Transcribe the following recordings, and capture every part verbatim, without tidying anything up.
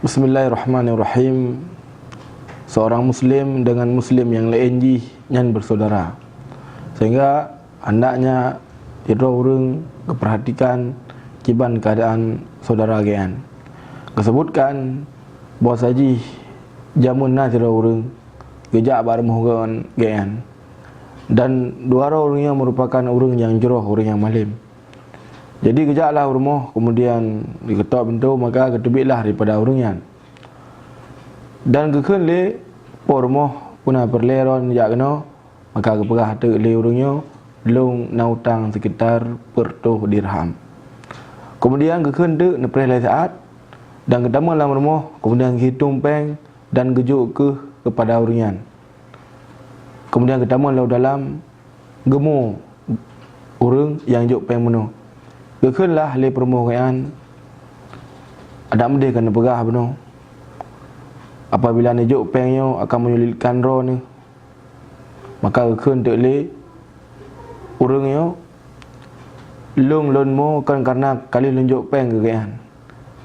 Bismillahirrahmanirrahim. Seorang muslim dengan muslim yang laén jih nyan bersaudara. Sehingga hendaknya sidroe ureuëng geuperhatikan kiban keuadaan saudara geuh nyan. Geusebutkan bahwa jih jameun na sidroe ureuëng geujak bak rumoh geuh nyan. Dan dua droe ureuëng nyan merupakan ureuëng nyang jroh, ureuëng nyang malém. Jadi geujaklah u rumoh, kemudian geuketok pintoe, maka geuteubietlah daripada ureuëng nyan. Dan geukheun lé po rumoh, peue na peureulée droeneuh jak keunoe, maka geupeugah teuk lé ureuëng nyoe, "Lôn na utang sekitar peuet reutôh dirham." Kemudian geukheun teuk neupreh lhée saát, dan geutamong lam rumoh, kemudian geuhitong péng dan geujok keuh keupada ureuëng nyan. Kemudian geutamong lam dalam, geumu ureuëng nyang jok péng bunoe. Geukheunlah lé peurumoh geuh nyan, "Adak meudeh ka neupeugah bunoe, apabila neujok péng nyoe akan menyulitkan droeneuh." Maka geukheun teuk lé ureuëng nyoe, "Lôn lôn mo kon kareuna ka lheueh lôn jok péng keu geuh nyan.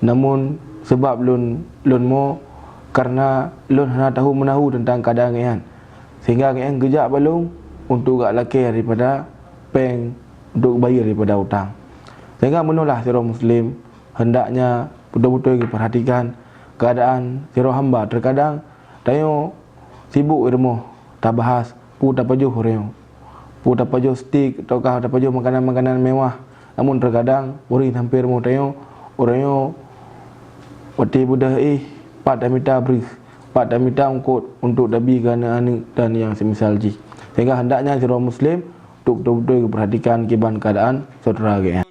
Namun, sabab lôn, lôn mo kareuna lôn hana tahu meunahu teuntang keuadaan geuh nyan, sehingga geuh nyan geujak bak lôn untuk geulakée daripada péng, untuk geubayeue daripada utang." Sehingga meunoe lah sidroe muslim hendaknya beutôi-beutôi geuperhatikan keuadaan sidroe hamba. Terkadang tanyoe sibuk i rumoh tabahas peue tapajoh ureuëng nyoe, peue tapajoh stik, ataukah tapajoh makanan-makanan mewah. Namun terkadang ureuëng sampoe rumoh tanyoe, ureuëng nyoe watée beudôh éh, pat tamita breueh, pat tamita eungkot untuk tabi keu aneuëk-aneuëk dan nyang semisal jih. Sehingga hendaknya sidroe muslim untuk beutôi-beutôi geuperhatikan kiban keuadaan saudara geuh nyan.